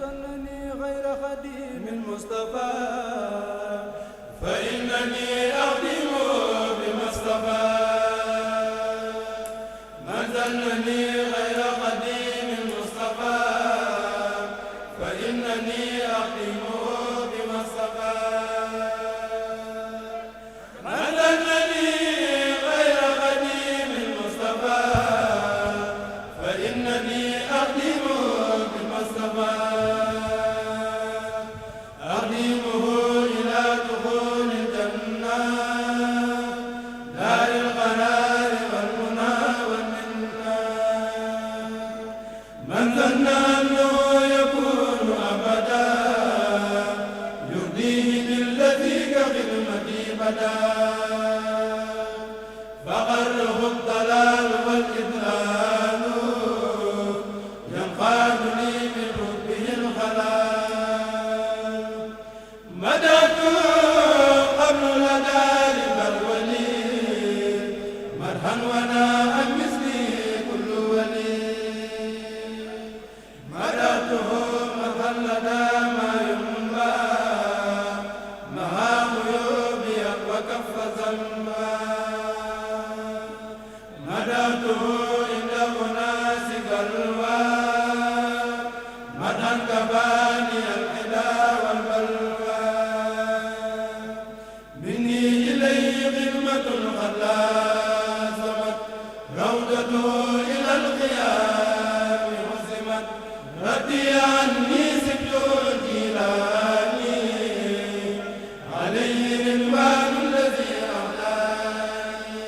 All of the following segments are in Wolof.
سنني غير خديم المصطفى فإنني أخدم بما اصطفى من سنني غير خديم المصطفى فإنني أخدم بما اصطفى من سنني غير خديم المصطفى فإنني أخدم بما اصطفى فغره الضلال والإضلال ينقاد لي بحبه الخلال مددت قبل لدى الولي مرحا وناء مثلي كل ولي مددته مرحا لدى ما ينبى مها غيوبي وكف ذنبا مددته عند أناس قلبا مدحا كفاني الحدا والبلوى مني إليه خدمة خلازمت روضته إلى القيام حزمت ردي عني سبت الجيلاني عليه رضوان الذي أعلاني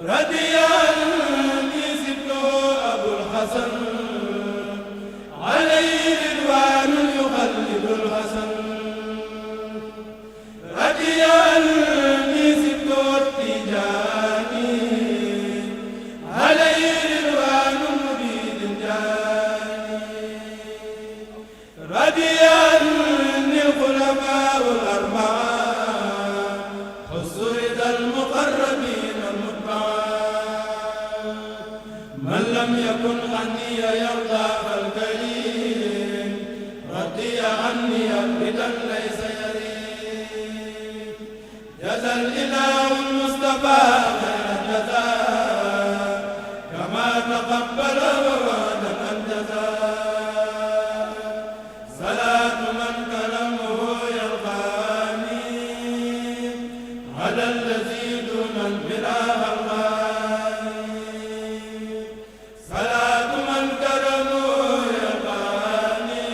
رضي عني سبت أبو الحسن عليه رضوان يخلد الحسن رضي عني سبت التجاني عليه رضوان مريد الجاني رضي عني الخلفاء الأربعة حصرد المقربين المتبعة من لم يكن عني يرضى فالكريم رضي عني أبدا ليس يريم جزى الإله المصطفى خير الجزاء كما تقبل ووعد الجزاء صلاة من كرمه يرضاني على الذي دون البلاء الغاني صلاة من كرمه يرضاني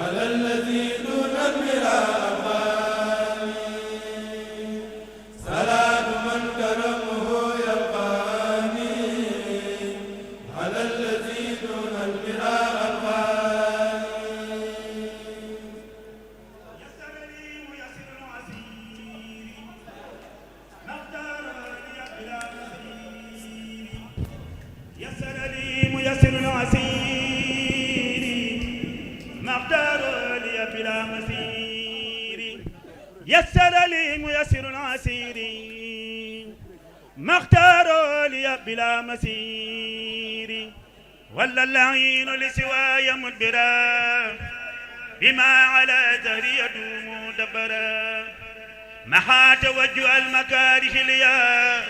على الذي دون البلاء الغاني صلاة من كرمه يرضاني على الذي دون البلاء الغاني يسر لي ميسر العسير ما اختار لي بلا مسير يسر لي ميسر العسير ما اختار لي بلا مسير ولا اللعين لسواي مدبرا بما على ظهري يدوم دبرا محا توجه المكاره ليا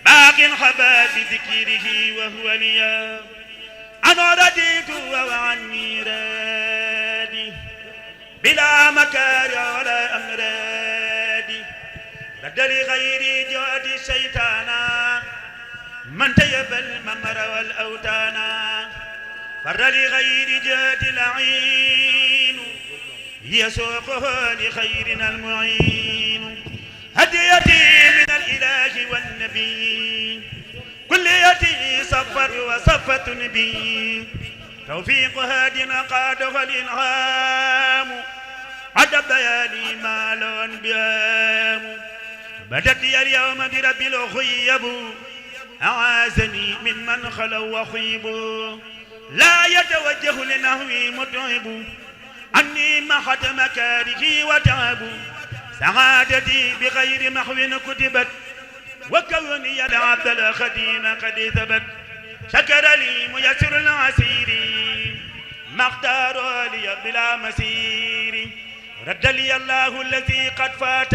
باق حبا بذكره وهو ليا أنا رديت وعني رادي بلا مكاره ولا أمرادي رد لغيري جود الشيطانا من تيب الممر والأوتانا فر لغير جود العين يسوقه لخيرنا المعين هديتي من الإله والنبي كليتي صفر وصفت نبي توفيق هادنا قاده الإنعام عد بياني ما لون بيام بدت لي اليوم برب الخيب أعازني ممن خلوا وخيب لا يتوجه لنهوي متعب عني محت مكاره وتعب سعادتي بغير محو كتبت وكوني العبد الخديم قد ثبت شكر لي ميسر العسير ما اختار لي بلا مسير رد لي الله الذي قد فات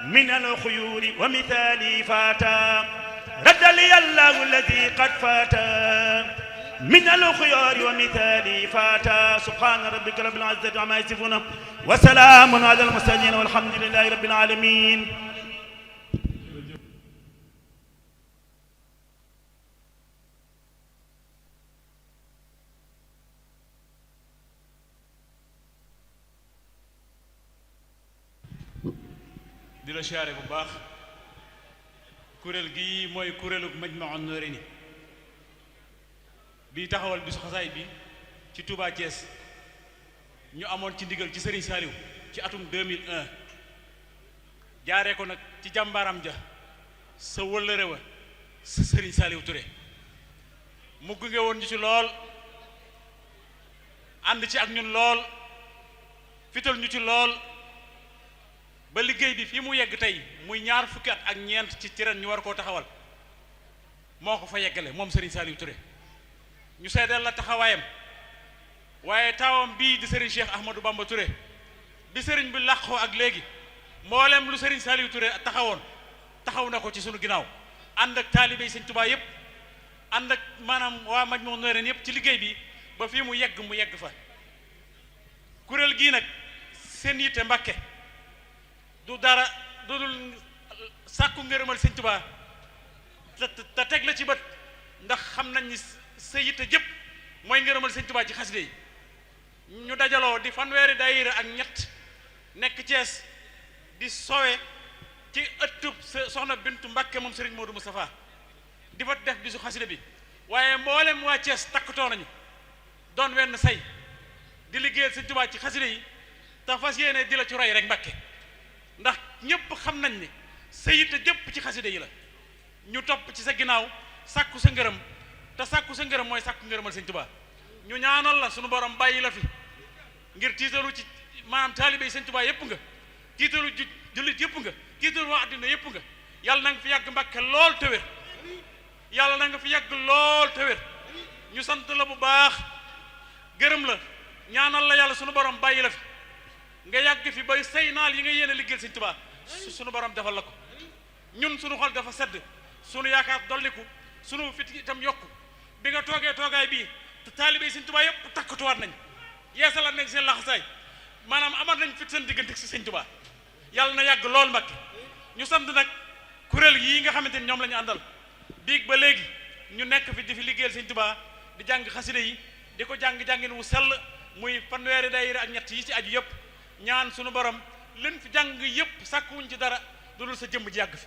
من الخيور ومثالي فات رد لي الله الذي قد فات من الخيار ومثالي فات سبحان ربك رب العزة عما يصفون وسلام على المرسلين والحمد لله رب العالمين. di la siyaare bu baax kuréel gi mooy kuréelu Majmahun Nurayni bi taxawal bisu xasaay bi ci Touba Thiès ñu amoon ci ndigal ci Serigne Saliou ci atum 2001 jaaree ko nag ci jàmbaaram ja sa wëllëre wa sa Serigne Saliou Touré mu gunge woon ñu ci lool ànd ci ak ñun lool fital ñu ci lool ba liggéey bi fii mu yegg tey muy ñaar fukki at ak ñeent ci ren ñu war koo taxawal moo ko fa yeggale moom Serigne Saliou Touré ñu seedeel la taxawaayam waaye taawam bii di Serigne Cheikh Ahmadou Bamba Touré bi Serigne bi làqoo ak léegi mboolem lu Serigne Saliou Touré taxawoon taxaw na ko ci sunu ginnaaw ànd ak taalibe yi Sëñ Tuubaa yëpp ànd ak maanaam waa Majmahun Nurayni yëpp ci liggéey bi ba fii mu yegg fa kuréel gii nag seen yitte Mbàkke du dara du dul sàkku ngërëmal Sëñ Tuubaa te teg la ci bët ndax xam nañ ni sa yitte jëpp mooy ngërëmal Sëñ Tuubaa ci xaside yi ñu dajaloo di fanweeri daayira ak ñett nekk Thiès di sowe ci ëttub soxna Bintu Mbàkke moom Serigne Modou Moustapha di fa def bisu xaside bi waaye mboolem waa Thiès takkatoo nañu doon wenn say di liggéeyal Sëñ Tuubaa ci xaside yi te fas yéene di la ci roy rek Mbàkke ndax ñépp xam nañ ni sa yitte jëpp ci xaside yi la ñu topp ci sa ginnaaw sàkku sa ngërëm te sàkku sa ngërëm mooy sàkku ngërëmal Sëñ Tuubaa ñu ñaanal la sunu borom bàyyi la fi ngir tiitalu ci maanaam taalibe yi Sëñ Tuubaa yëpp nga tiitalu jullit yëpp nga tiitalu waa àddina yëpp nga yàlla na nga fi yàgg Mbàkke lool te wér yàlla na nga fi yàgg lool te wér ñu sant la bu baax gërëm la ñaanal la yàlla sunu borom bàyyi la fi nga yàgg fi bay say naal yi nga yéene liggéeyal Sëñ Tuubaa sunu borom defal la ko ñun sunu xol dafa sedd sunu yaakaar dolliku sunu fit itam yokku bi nga toogee toogaay bii te taalibe Sëñ Tuubaa yëpp takkatuwaat nañ yeesalaat nañ seen laxasaay maanaam amaat nañ fit seen diggante si Sëñ Tuubaa yàlla na yàgg lool Mbàkke ñu sant nag kuréel yii nga xamante ni ñoom la ñu àndal biig ba léegi ñu nekk fi di fi liggéeyal Sëñ Tuubaa di jàng xaside yi di ko jàngin wu sell muy fanweeri daayira ak ñett yi ci aju yëpp ñaan sunu borom leen fi jàng yëpp sàkkuwuñ ci dara dudul sa jëmm ji yàgg fi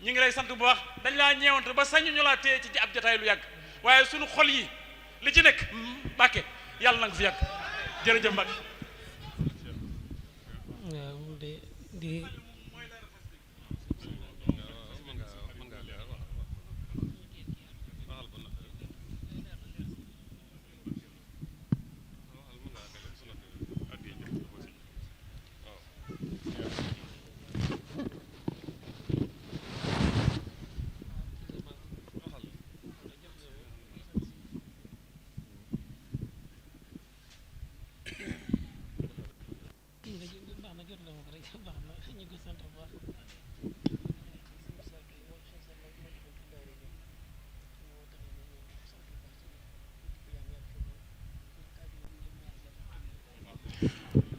ñu ngi lay sant bu baax dañ laa ñeewante ba sañu ñu laa téye ci ab jataay lu yàgg waaye sunu xol yi li ci nekk Mbàkke yàlla na nga fi yàgg jërëjëf Mbàkke. waaw di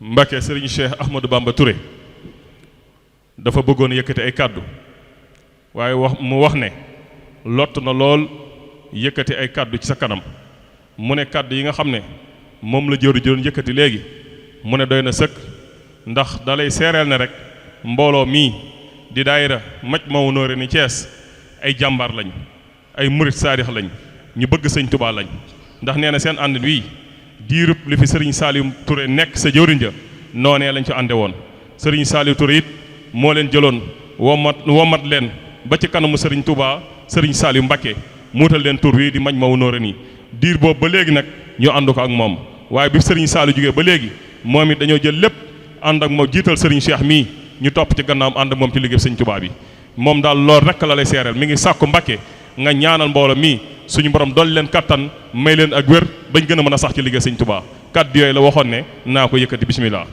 Mbacke Serigne Cheikh Ahmadou Bamba Touré dafa bëggoon yëkkati ay kàddu waaye mu wax ne lott na lool yëkkati ay kàddu ci sa kanam mu ne kàddu yi nga xam ne moom la jëru jëroon yëkkati léegi mu ne doy na sëkk ndax dalay seereel ne rek mbooloo mii di daayira Majmahun Nurayni Thiès ay jàmbaar lañ ay murit saadix lañ ñu bëgg Sëñ Tuubaa lañ ndax nee na seen ànd wii diirub li fi Serigne Saliou Touré nekk sa jëwriñ ja noonee lañ ci ànde woon Serigne Saliou Touré it moo leen jëloon womat leen ba ci kanamu Serigne Touba Serigne Saliou Mbacké muutal leen tur wi di Majmahun Nurayni diir boobu ba léegi nag ñu ànd ko ak moom waaye bi Serigne Saliou jógee ba léegi moom it dañoo jël lépp ànd ak moom jiital Serigne Cheikh mii ñu topp ci gannaawam ànd ak moom ci liggéey Serigne Touba bi moom daal lool rek la lay seereel mi ngi sàkku Mbacké nga ñaanal mbooloo mii suñu borom dolli leen kattan may leen ak wér bañ gën a mën a sax ci liggéey sëñ Tuubaa kàddu yooyu la waxoon ne naa ko yëkkati bismillah.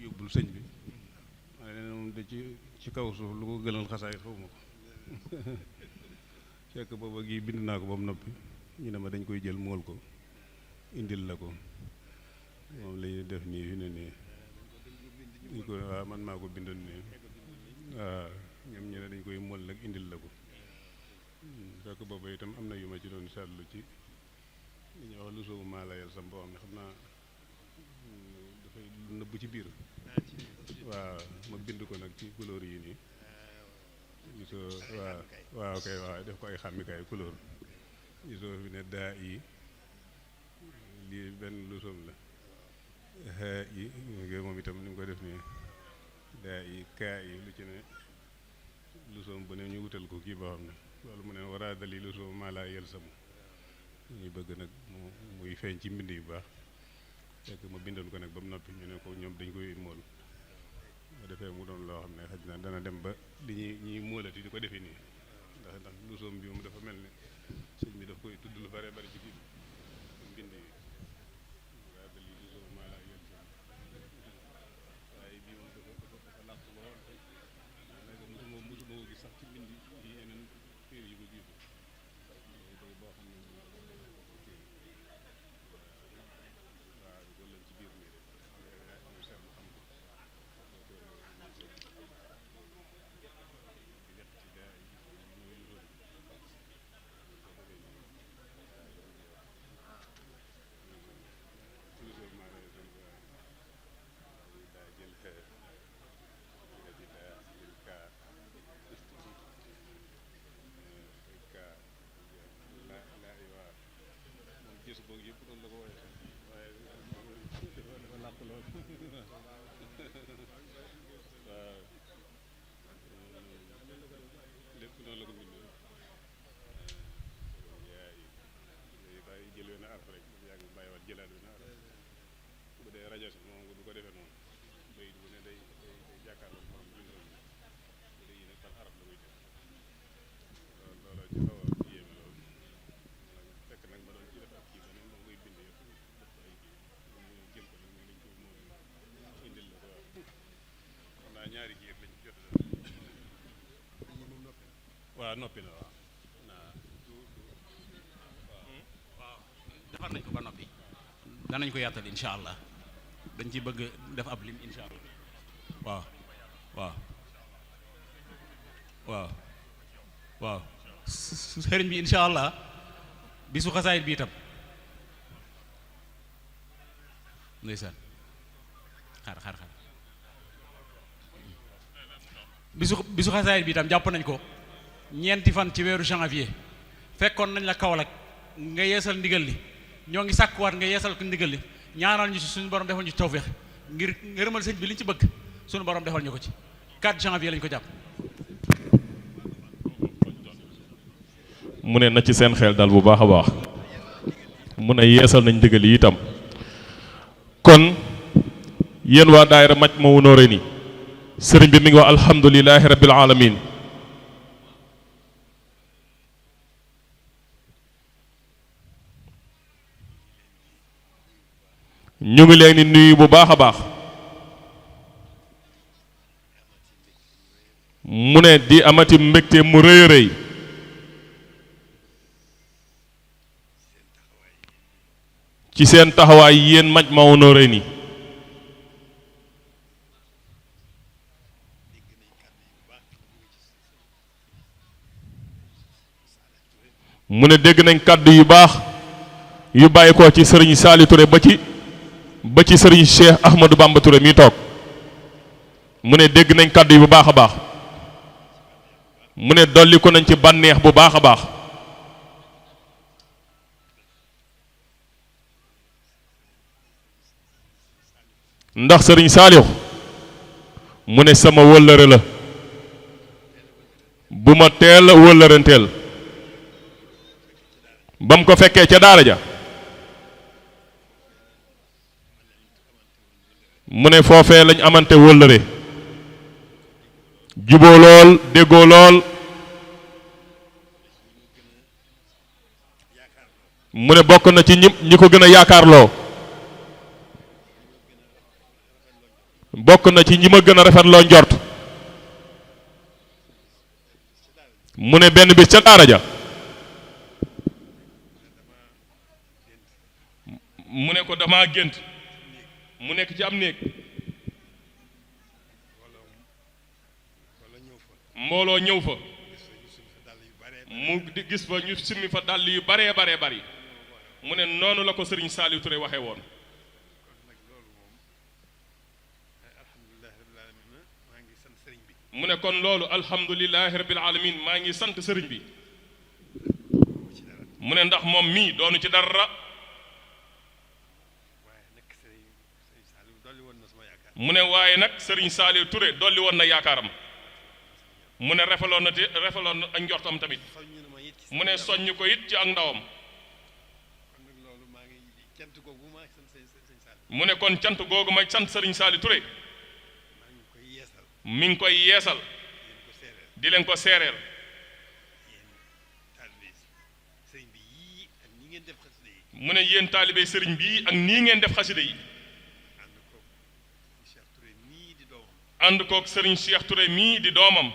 yóbbul sëñ bi ma ne moom de ci kaw suuf lu ko gënal xasaay xaw ma ko fekk booba gi bind naa ko ba mu noppi ñu ne ma dañ koy jël mool ko indil la ko moom la ñuy def nii fi ne nii ñu ko waaw man maa ko bindoon nii waaw ñoom ñu ne dañ koy mool nag indil la ko fekk booba itam am na yu ma ci doon seetlu ci li ñuy wax lu soobu maa la yel sam boo xam ne xam naa dafay nëbb ci biir waaw ma bind ko nag ci couleur yi nii gisoo waaw kay waaw def ko ay xàmmikaay couleur gisoo fi ne daa yi lii benn lusoom la haa yi moom itam ni nga ko def nii daa yi kaa yi lu ci ne lusoom bu ne ñu wutal ko kii boo xam ne loolu mu ne waraa dali lusoom maa laa yel samu ñu bëgg nag muy feeñ ci mbind yu baax fekk ma bindoon ko nag ba mu noppi ñu ne ko ñoom dañ koy mool ma defee mu doon loo xam ne xaj na dana dem ba li ñuy móolati di ko defee nii ndax lusoom bi moom dafa mel ne sëñ bi daf koy tudd lu bare bari ci kii mbind yi waa da li lusoom maa laa yel sam waaye bii moom dafa làq lool nag mosuma ko gis sax ci mbind yi yeneen téere yi ko jiitu day boo xam ne waaw di ko leen ci biir nii rek ñu seetlu xam ko di def ci gaa yi mooy lu doon toujours maa lay doon daa jël xeer nga ci daa jël kaa kaa laa waa moom gis boog yëpp doon la ko woowee waaye dafa làq lool waaw lépp noonu la ko bindee yaay bàyyi jël wenn arf rek bu yàgg mu bàyyiwaat jëlaat wenn arf bu dee rajo si moom du ko defee noonu bayit bu ne day jàkkaarloo moom bindoon bu dee yi nag par araf la koy def looloo ci xaw a yéeme loolu fekk nag ma doon ci def ak kii beneen moom koy bind yëpp def ko ay kii ñu jël ko nag lañ ko moom indil la ko waaw xam naa ñaari kii rek lañ jot waaw noppi na waaw waaw defar nañ ko ba noppi danañ ko yaatal insha allah dañ ci bëgg def ab lim insha allah waaw waaw waaw waaw sëriñ bi insha allah bisu xasaayit bi itam ndeysaan xaar bisu xasaayit bi itam jàpp nañ ko ñeenti fan ci weeru janvier fekkoon nañ la Kaolack nga yeesal ndigal li ñoo ngi sàkkuwaat nga yeesal ko ndigal li ñaanal ñu ci suñu borom defal ñu ci tawfeex ngir ngërëmal sëñ bi liñ ci bëgg suñu borom defal ñu ko ci 4 janvier lañ ko jàpp. mu ne na ci seen xel dal bu baax a baax mu ne yeesal nañ ndigal yi itam kon yéen waa daayira Majmahun Nurayni sëriñ bi mi ngi wax alhamdulilahi rabbil alamin ñu ngi leen di nuyu bu baax a baax mu ne di amati mbégte mu rëy a rëy ci seen taxawaay yéen Majmahun Nurayni mu ne dégg nañ kàddu yu baax yu bàyyi ko ci sëriñ Saliou Touré ba ci sëriñ Cheikh Ahmadou Bamba Touré mi toog mu ne dégg nañ kàddu yi bu baax a baax mu ne dolli ko nañ ci bànneex bu baax a baax ndax sëriñ Saliou mu ne sama wëllëre la bu ma teel a wëllëranteel ba mu ko fekkee ca daara ja mu ne foofee lañ amante wëllëre juboo lool déggoo lool mu ne bokk na ci ñi ko gën a yaakaarloo bokk na ci ñi ma gën a rafetloo njort mu ne benn bis ca daara ja mu ne ko dama gént mu nekk ci am néeg mbooloo ñëw fa mu gis fa ñu simmi fa dàll yu baree bari mu ne noonu la ko Serigne Saliou Touré waxee woon mu ne kon loolu alhamdulilahi rabbil alamin maa ngi sant sëriñ bi mu ne ndax moom mii doonu ci dara mu ne waaye nag Serigne Saliou Touré dolli woon na yaakaaram mu ne refaloon na ak njortam tamit mu ne soññ ko it ci ak ndawam mu ne kon cant googu may sant Serigne Saliou Touré mi ngi koy yeesal di leen ko seereel mu ne yéen taalibey sëriñ bii ak nii ngeen def xasida yi ànd kook Serigne Cheikh Touré mii di doomam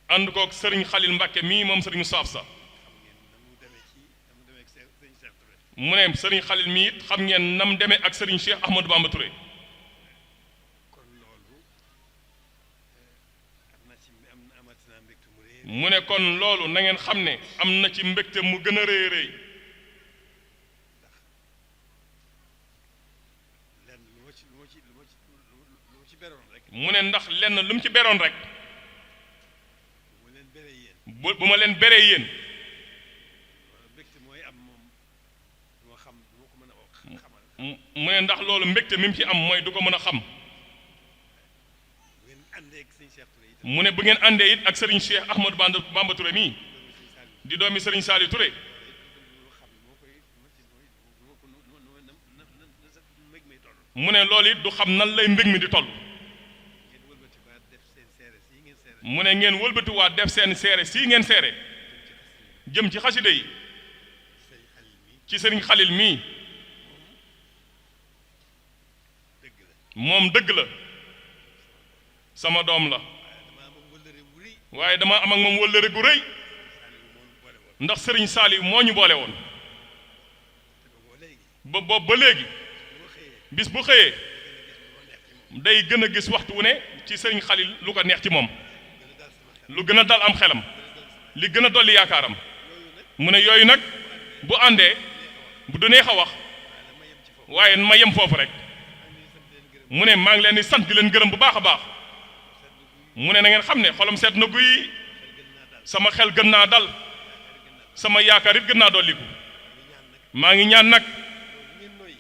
ànd kook Serigne Khalil Mbacke mii moom Serigne Saaf sa mu ne Serigne Khalil mii it xam ngeen nam demee ak Serigne Cheikh Ahmadou Bamba Touré mu ne kon loolu na ngeen xam ne am na ci mbégte mu gën a rëy rëy mu ne ndax lenn lu mu ci beroon rek bu ma leen beree yéen mu ne ndax loolu mbégte mi mu ci am mooy du ko mën a xam mu ne bu ngeen àndee it ak Serigne Cheikh Ahmadou Bamba Touré mii di doomi Serigne Saliou Touré mu ne loolu it du xam nan lay mbég mi di toll mu ne ngeen wëlbatiwaat def seen seere sii ngeen seere jëm ci xasida yi ci Serigne Khalil mii moom dëgg la sama doom la waaye dama am ak moom wëllëre gu rëy ndax Serigne Saliou moo ñu boole woon ba boobu ba léegi bis bu xëyee day gën a gis waxtu wu ne ci Serigne Khalil lu ko neex ci moom lu gën a dal am xelam li gën a dolli yaakaaram mu ne yooyu nag bu àndee bu du neex a wax waaye ma yem foofu rek mu ne maa ngi leen di sant di leen gërëm bu baax a baax mu ne na ngeen xam ne xolam seet na guy sama xel gën naa dal sama yaakaar it gën naa dolliku maa ngi ñaan nag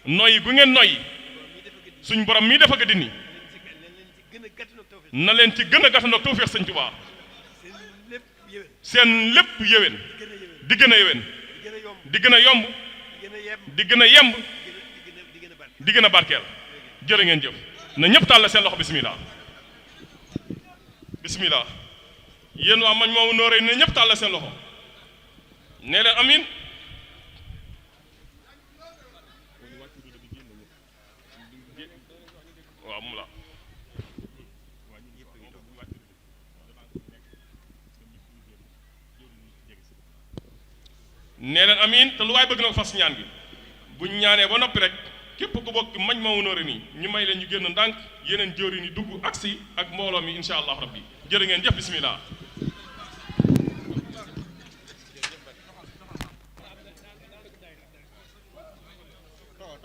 noyyi gu ngeen noyyi suñ borom mii dafa gëddi ni na leen ci gën a gàttandoog tawfeex Sëñ Tuubaa seen lépp yéwén di gën a yéwén di gën a yomb di gën a yemb di gën a barkeel jërë ngeen jëf na ñëpp tàll seen loxo bismillah bismillah yéen waa mañ moomu nooree ne ñëpp tàll seen loxo nee leen amin waaw mu la nee leen amin te lu waay bëgg na ko fas ñaan gi buñ ñaanee ba noppi rek képp ku bokk mañ moomu nooree nii ñu may leen ñu génn ndànk yeneen jëwriñ yi dugg agsi ak mbooloo mi insha allah rabbi jërë ngeen jëf bismillah